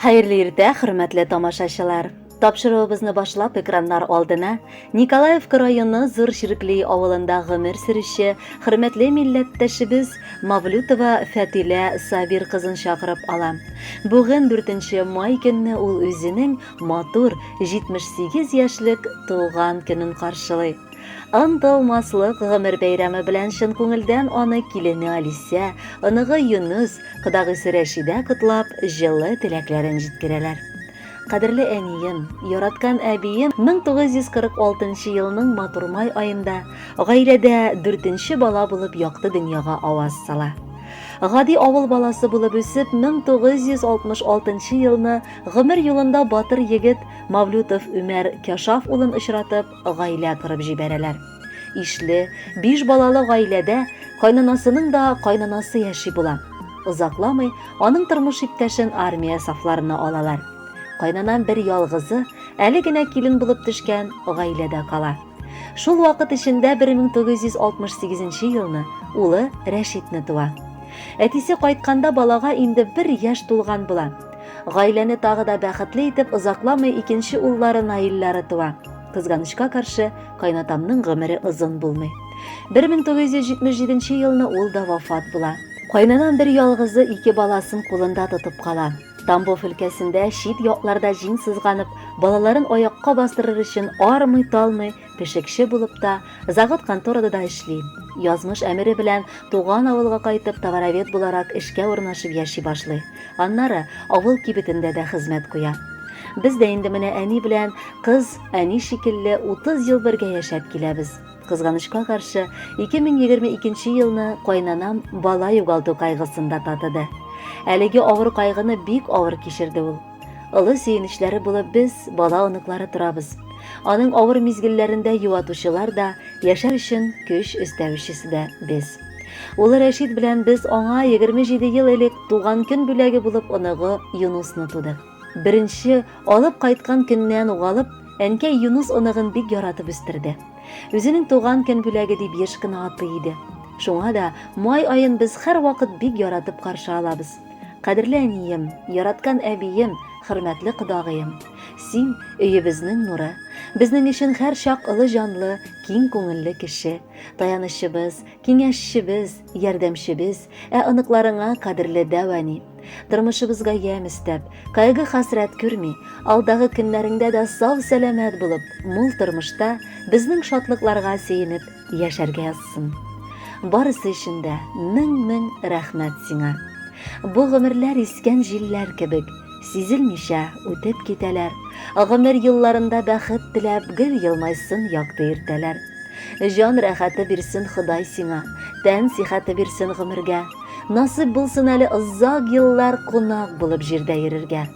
Хәерле иртә, хөрмәтле тамашачылар! Тапшыруыбызны башлап экраннар алдына Николаевка районы Зур Чиркли авылында гомер сөрүче хөрмәтле милләттәшебез Мавлютова Фәтилә Сабир кызын чакырып алам. Бүген 4 май көнне ул үзенең матур 78 яшьлек туган көнен каршылый. Онытылмаслык гомер бәйрәме белән чын күңелдән аны килене Алисә, оныгы Юныс, кодагыйсы Рәшидә котлап, җылы теләкләрен җиткерәләр. Кадерле әнием, яраткан әбием 1946 елның матур май аенда гаиләдә дүртенче бала булып якты дөньяга аваз сала. Гади авыл баласы булып үсеп, 1966 елны гомер юлында батыр егет Мавлютов Үмәр Кяшаф улын очратып, гаилә корып җибәрәләр. Ишле, биш балалы гаиләдә кайнанасының да кайнанасы яши була. Озакламый аның тормыш иптәшен армия сафларына алалар. Кайнанам бер ялгызы, әле генә килен булып төшкән гаиләдә кала. Шул вакыт эчендә 1968 елны улы Рәшитне туа. Әтисе кайтканда балага инде бер яшь тулган була. Гаиләне тагы да бәхетле итеп озакламый икенче уллары Наиллары туа. Кызганычка каршы, кайнатамның гомере озын булмый. 1977 елны ул да вафат була. Кайнанам бер ялгызы ике баласын кулында тотып кала. Тамбов өлкәсендә чит якларда җиң сызганып, балаларын аякка бастырыр өчен армый-талмый пешекче булып та, загот конторада да эшли. Язмыш әмере белән туган авылга кайтып, товаровед буларак эшкә урнашып яши башлый. Аннары авыл кибетендә дә хезмәт куя. Без дә инде менә әни белән кыз әни шикелле 30 ел бергә яшәп киләбез. Кызганычка каршы, 2022 елны кайнанам бала югалту кайгысын да татыды. Әлеге авыр кайгыны бик авыр кичерде ул. Олы сөенечләре булып без, бала оныклары торабыз. Аның авыр мизгелләрендә юатучылар да, яшәр өчен көч өстәүчесе дә без. Улы Рәшит белән без аңа 27 ел элек туган көн бүләге булып оныгы Юнусны тудык. Беренче алып кайткан көннән ук алып, әнкәй Юнус оныгын бик яратып үстерде. Үзенең туган көн бүләге дип еш кына атый иде. Шуңа да май аен без һәрвакыт бик яратып каршы алабыз. Кадерле әнием, яраткан әбием, хөрмәтле кодагыем. Син, өебезнең нуры. Безнең өчен һәрчак олы җанлы, киң күңелле кеше. Таянычыбыз, киңәшчебез, ярдәмчебез, ә оныкларыңа кадерле дәү әни. Тормышыбызга ямь өстәп, кайгы-хәсрәт күрми, алдагы көннәреңдә дә сау-сәламәт булып, мул тормышта безнең шатлыкларга сөенеп яшәргә язсын. Барысы өчен дә мең-мең рәхмәт сиңа. Бу гомерләр искән җилләр кебек, сизелмичә үтеп китәләр. Гомер юлларында бәхет теләп гел елмайсын якты иртәләр. Җан рәхәте бирсен Ходай сиңа, тән сихәте бирсен гомергә. Насыйп булсын әле озак еллар кунак булып җирдә йөрергә.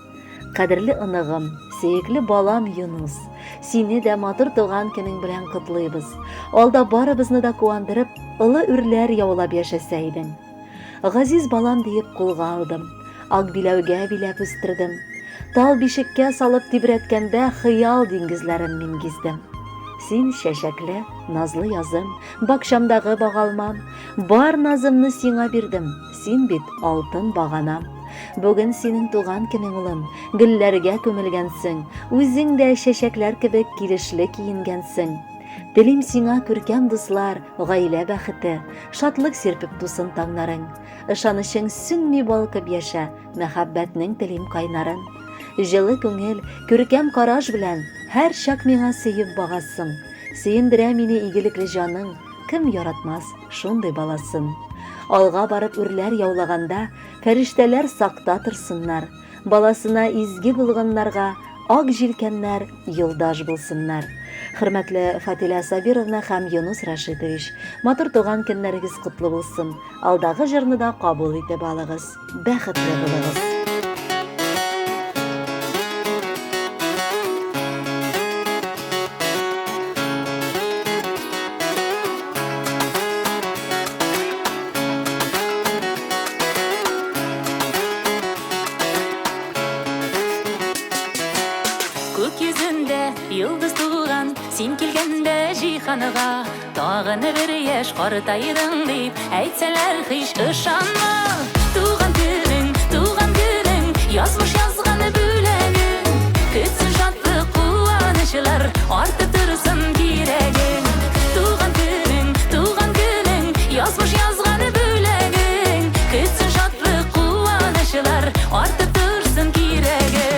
Кадерле оныгым, сөекле балам Юнус, сине дә матур туган көнең белән котлыйбыз. Алда барыбызны да куандырып, олы үрләр яулап яшәсә идең. Газиз балам диеп кулга алдым, ак биләүгә биләп үстердем. Тал бишеккә салып тибрәткәндә хыял диңгезләрен мин гиздем. Син чәчәкле, назлы язым, бакчамдагы багалмам, бар назымны сиңа бирдем, син бит алтын баганам. Бүген синең туган көнең, улым, гөлләргә күмелгәнсең, үзең дә чәчәкләр кебек килешле киенгәнсең. Телим сиңа күркәм дуслар, гаилә бәхете, шатлык сирпеп тусын таңнарың. Ышанычың сүнми балкып яшә, Мәхәббәтнең телим кайнарын. Җылы күңел, күркәм караш белән Һәрчак миңа сөеп багасың. Сөендерә мине игелекле җаның, Кем яратмас шундый баласын. Алга барып үрләр яулаганда, Фәрештәләр сакта торсыннар. Баласына изге булганнарга Ак җилкәннәр юлдаш булсыннар. Хөрмәтле Фатилә Сабировна һәм Юнус Рашитович, матур туган көннәрегез котлы булсын. Алдагы җырны да кабул итеп алыгыз. Бәхетле булыгыз! Күк йөзендә йолдыз туган, син килгәндә җиһанга. Тагын бер яшь картайдың дип әйтсәләр, һич ышанма. Туган көнең, туган көнең, язмыш язган бер. артып торсын кирәгең.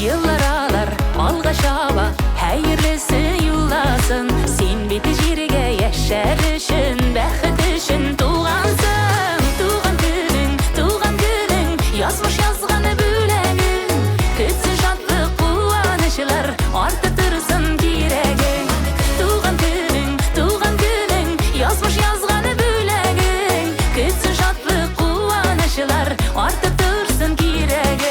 Еллар алар алга чаба, хәерлесе юлласын. Син бит җиргә яшәр өчен, бәхет өчен тугансың. Туган көнең, туган көнең, язмыш язган бүләгең. Көтсен шатлык, куанычлар, артып торсын кирәгең. Туган көнең, туган көнең, язмыш язган бүләгең. Көтсен шатлык, куанычлар, артып торсын кирәгең.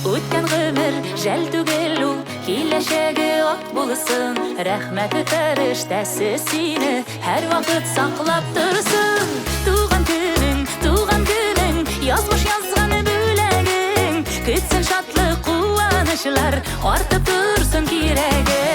Үткән гомер жәл түгел ул, киләчәге ак булсын. Рәхмәт фәрештәсе сине һәрвакыт саклап торсын. Туган көнең, туган көнең, язмыш язган бүләгең. Көтсен шатлык, куанычлар, артып торсын кирәгең.